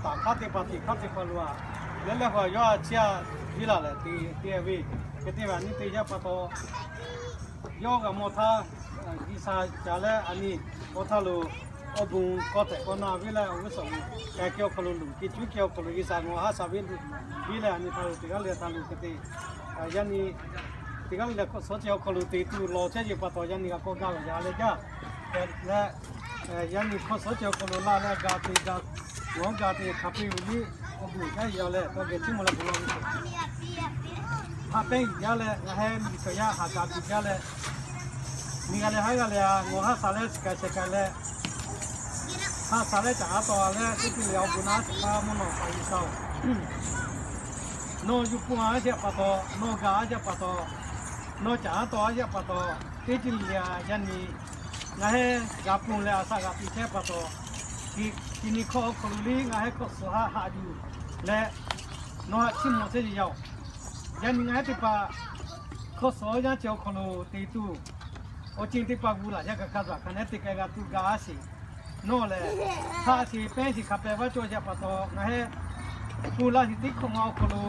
Taˍ hk'aˇ teˇ hpaˍ tiꞈ hk'aˇ teˇ hpaˍ lo a, leh lehˬ hk'a yawˇ a chiˇ a viˉ laˬ leh te te ve, hk'e te ve a nyi te yaˇ pa taw, yawˇ g'a mawˬ htaˇ, G'uiˬsha caˍ leh a nyi k'awˇ htaˇ lo awˬ bon k'awˇ tehꞈ k'awˇ na viˉ leh awˬ g'uˇ suhˍ lo, ka kehˬ awˬ hk'aw lo luˬ, ke cuˉ kehˬ awˬ hk'aw lo G'uiˬsha ngaˬ haˉ shaˍ viˉ luˬ viˉ leh a nyi htaˇ lo teˇ g'aˇ leh htaˇ lo hk'e te, yaˇ nyi teˇ g'aˇ leh hk'awꞈ suhˉ ceh awˬ hk'aw lo te tuˬ lawˬ chehˇ ve pa taw, yaˇ nyi g'a kawˆ gaˇ ve yaˇ leh jaˇ. Yaˇ nyi hk'awꞈ suhˉ ceh awˬ hk'aw lo laˇ leh ga te ga, ngaˬ hui ga te hk'a piˇ ve liˇ, awˬ bon jaˇ yaˇ leh tawˇ geh chiˇ mvuh leh bon lawˬ ve, haꞈ pehnˇ yaˇ leh ngaˬ hui miˬ guiˬ yaˇ haꞈ ga piˇ jaˇ leh, miˬ g'a leh haˉ g'a leh a, ngaˬ haˉ sha leh shiˍ ka sheh ka leh, haˉ sha leh caꞈ aˉ taw leh teˇ ceuˬ leh awˬ bon naˉ shehˍ hpaˇ mvuhˇ naw pa G'uiˬsha-oˬ, nawˬ yuˬ pon a shehˍ pa taw, nawˬ ga a shehˍ pa taw, nawˬ caꞈ aˉ taw a shehˍ pa taw, teˇ ceuˬ leh a yaˇ nyi ngaˬ hui g'a pon leh a shaꞈ g'a piˇ chehˇ pa taw, chi nyi hkawˇ awˬ hk'aw lo liˇ ngaˬ hui hk'awꞈ suhˉ haˉ haꞈ yuˬ leh, nawˬ haꞈ chiˇ mvuh chehˇ ve yaˇ-oˬ, yaˇ nyi ngaˬ hui teˇ hpaˍ hk'awꞈ suhˉ yaˇ ceh awˬ hk'aw lo te tuˬ, awˬ ceuˬ teˇ hpaˍ gu laˬ yaˇ kaꞈ hk'a zuhꞈ hk'a nehˉ te k'ai g'a tuˬ ga a sheˍ. Nawˬ lehˬ, haˆ sheˍ pehnˇ sheˍ hk'a pehꞈ vaˇ cawˇ yaˇ pa taw, ngaˬ hui pon laˇ sheˍ teˇ hkawꞈ ma awˬ hk'aw lo,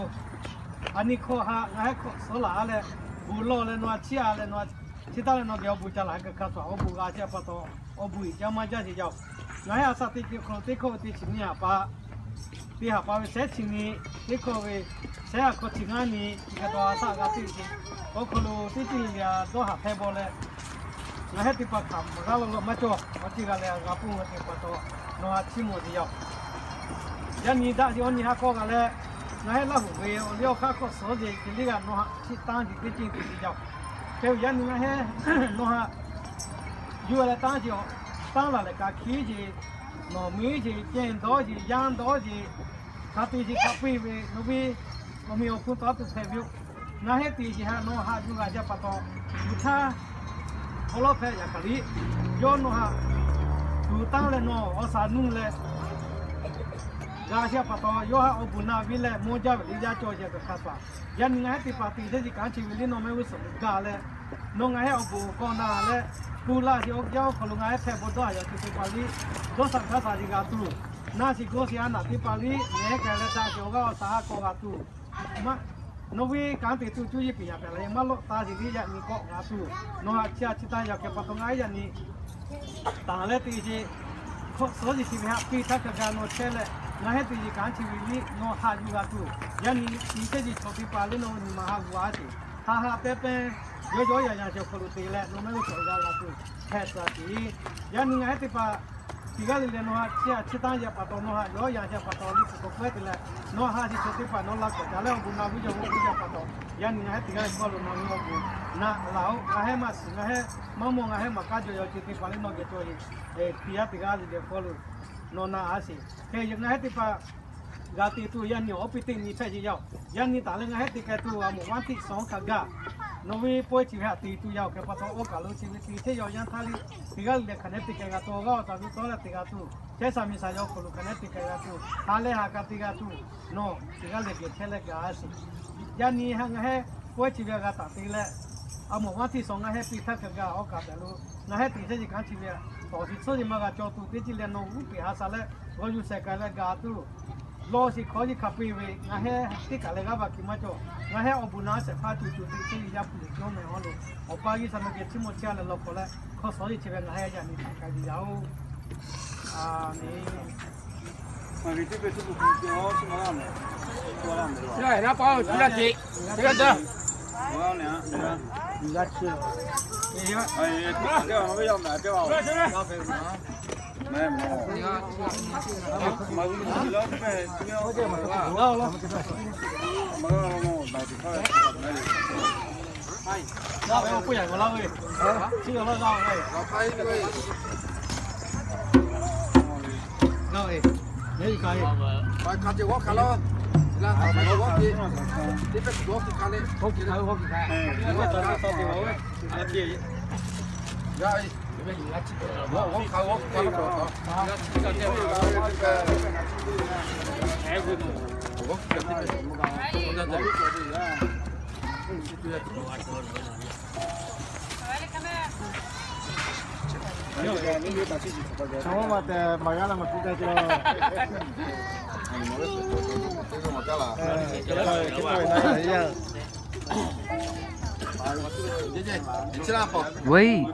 a nyi hkawˇ haꞈ ngaˬ hui hk'awꞈ suhˉ laˬ a leh, bon lawˬ leh nawˬ a chiˇ a leh nawˬ a chiˇ taˇ leh nawˬ geh awˬ bon ca laˬ kaꞈ hk'a zuhꞈ awˬ bon g'a chehˇ pa taw, awˬ bon iꞈ jaˇ maˇ jaˇ sheˍ yaˇ-oˬ, ngaˬ hui a shaꞈ teꞈ ceuˬ hk'aw lo teˇ hkawˇ ve teˇ chi nyiˇ haꞈ pa teˇ haꞈ pa ve shehˉ chi nyi, teˇ hkawˇ ve shehˉ haꞈ hkawˇ chi ngaˇ nyi, chi kaꞈ taw a shaꞈ g'a teˇ ve ce. Awˬ hk'aw lo teˇ ceuˬ leh a dawˇ haˍ hpehˇ baw leh, ngaˬ hui teˇ hpaˍ hkaꞈ maˍ g'aˇ law law maˇ cawˬ, awˬ ceuˬ g'a leh g'a pon g'a te pa taw, nawˬ haꞈ chiˇ mvuh ve yaˇ-oˬ, yaˇ nyi daꞈ sheˍ awˬ nyi haˉ kawˆ g'a leh, ngaˬ hui Laˇ huˍ ve awˬ liˇ awˬ hk'aˇ hk'awꞈ suhˉ jeˬ te liˇ g'aˇ nawˬ haꞈ chiˇ tanˇ sheˍ teˇ ceuˬ te ve yaˇ-oˬ, hk'e ve yaˇ nyi ngaˬ hui nawˬ haꞈ yuˬ a leh tanˇ sheˍ, tanˇ laˬ leh kaꞈ hkiˉ sheˍ, nawˬ miˉ sheˍ, cehˇ dawˇ sheˍ, yanˇ dawˇ sheˍ, hk'a te sheˍ hk'a piˇ ve nawˬ ve awˬ meꞈ awˬ hponˇ tawˉ tuˬ hpehꞈ ve yoˬ. Ngaˬ hui te sheˍ haꞈ nawˬ haꞈ yuˬ g'a jaˇ pa taw, yuˬ htaˇ awˬ lawˉ hpehꞈ yaꞈ hk'aˬ liˇ, yawˇ nawˬ haꞈ tuˬ tanˇ leh nawˬ awˬ shaˍ nuˇ leh g'a sheˍ pa taw, yawˇ haꞈ awˬ bon naˆ viˉ leh mawˇ jaˇ ve liˇ yaˇ cawˇ yaˇ kaꞈ hk'a pa. Yaˇ nyi ngaˬ hui teˇ hpaˍ te chehˇ sheˍ kanˉ chi ve liˇ nawˬ mehˆ g'uˇ suhˍ lo ga leh, nawˬ ngaˬ hui awˬ bon k'awꞈ na leh, pon laˇ sheˍ awˬ yanˇ awˬ hk'aw lo ngaˬ hui hpehꞈ bawˬ dawˇ haꞈ yaꞈ chi teˇ hpaˍ liˇ dawˇ shaˍ hkaˉ shaˍ sheˍ g'a tuˬ, naˇ sheˍ gawˇ sheˍ a naꞈ teˇ hpaˍ liˇ nehˉ k'ai leh daꞈ sheˍ awˬ g'aˇ awˬ shaˍ haˉ k'awꞈ g'a tuˬ, nawˬ ve kanˉ te tuˬ cuˇ yiˇ peꞈ yaꞈ pehꞈ la yehˬ maˇ lawˆ taˇ sheˍ liˇ yaꞈ nyi k'awꞈ g'a tuˬ, nawˬ haꞈ chiˇ a chiˇ tanˇ yaꞈ hk'e pa taw ngaˬ hui yaꞈ nyi tanˍ leh te sheˍ, hk'awꞈ suhˉ jeˬ chi ve haꞈ piˇ htaˇ kaꞈ ga nawˬ chehˇ leh, ngaˬ hui te sheˍ kanˉ chi ve liˇ nawˬ haꞈ yuˬ g'a tuˬ, yaˇ nyi te chehˇ sheˍ chaw teˇ hpaˍ liˇ nawˬ nyi ma haꞈ g'a sheˍ. Haꞈ haꞈ pehˇ pehˇ, yawˇ yawˇ yaꞈ yaꞈ sheˍ awˬ hk'aw lo te leh nawˬ mehˆ g'uˇ suhˍ g'a g'a tuˬ hpehꞈ taˍ sheˍ. Yaˇ nyi ngaˬ hui teˇ hpaˍ teˇ g'aˇ leh leh nawˬ haꞈ chiˇ a chiˇ tanˇ yaꞈ pa taw nawˬ haꞈ yawˇ yaꞈ yaꞈ pa taw liˇ suhˍ k'awꞈ k'oˆ te leh, nawˬ haꞈ sheˍ chaw teˇ hpaˍ nawˬ la kawꞈ ca leh awˬ bon naˆ viˉ yaˇ g'uˇ suhˍ yaꞈ pa taw, yaˇ nyi ngaˬ hui teˇ g'aˇ leh hkawˇ lo nawˬ nyi awˬ bon naˆ laˬ-oˬ. Ngaˬ hui maˇ shiˍ, ngaˬ hui maˇ mawˬ, ngaˬ hui maˇ kaˇ jaw yaw chi teˇ hpaˍ liˇ nawˬ geh cawˬ sheˍ. Hkriꞈ yaˇ teˇ g'aˇ leh leh hkawˇ lo nawˬ na a sheˍ. Hk'e ngaˬ hui teˇ hpaˍ g'a te tuˬ yaˇ nyi awˬ piˇ teˇ nyi hpehꞈ sheˍ yaˇ-oˬ. Yaˇ nyi taˍ leh ngaˬ hui te k'ai tuˬ a moˍ vaˇ tiꞈ shawˍ hkanˍ gaˇ, nawˬ ve pawehˇ chi ve haꞈ te tuˬ yaˇ-oˬ hk'e pa taw, awˬ kaˬ lo chi ve te chehˇ yaw yanˇ htaˇ liˇ teˇ g'aˇ leh leh hk'aˬ nehˉ te k'ai g'a tuˬ, awˬ g'aˇ awˬ shaˍ ve tawˇ leh te g'a tuˬ, chehˇ sha miˬ sha yaw hk'aw lo hk'aˬ nehˉ te k'ai g'a tuˬ, ha leh ha kaꞈ te g'a tuˬ, nawˬ teˇ g'aˇ leh geh chehˇ leh gaˬ a sheˍ. Yaˇ nyi haꞈ ngaˬ hui pawehˇ chi ve g'a taˍ te leh, a moˍ vaˇ tiꞈ shawˍ ngaˬ hui piˇ htaˇ hkanˍ gaˇ awˬ kaˬ pehꞈ lo, ngaˬ hui te chehˇ sheˍ kanˉ chi ve tawˍ shiˍ tsuhˇ yeˬ maˇ g'a cawˬ tuˬ teˇ ceuˬ leh nawˬ g'uˇ peꞈ ha sha leh g'aw yuˬ shehˍ k'ai leh gaˬ tuˬ, lawˇ sheˍ hkawˇ yeˬ hk'a piˇ ve ngaˬ hui teˇ kaˬ leh g'aˇ va kiˬ maˇ cawˬ. Ngaˬ hui awˬ bon naˆ shehˍ hpaˇ tuˬ tuˬ te chehˇ ve Yaˇ hpu liꞈ cawˇ mehˍ awˬ lo, Awˬ pa G'uiˬsha nawˬ geh chiˇ mvuh chehˇ leh lawˬ hk'awꞈ leh hkawˇ suhˉ yeˬ chi ve ngaˬ hui yaꞈ nyi htaꞈ k'ai ve yaˇ-oˬ. A menˍ. Chaw ma tehꞈ maˍ g'a la maˍ kuˬ k'ai ce. Wei.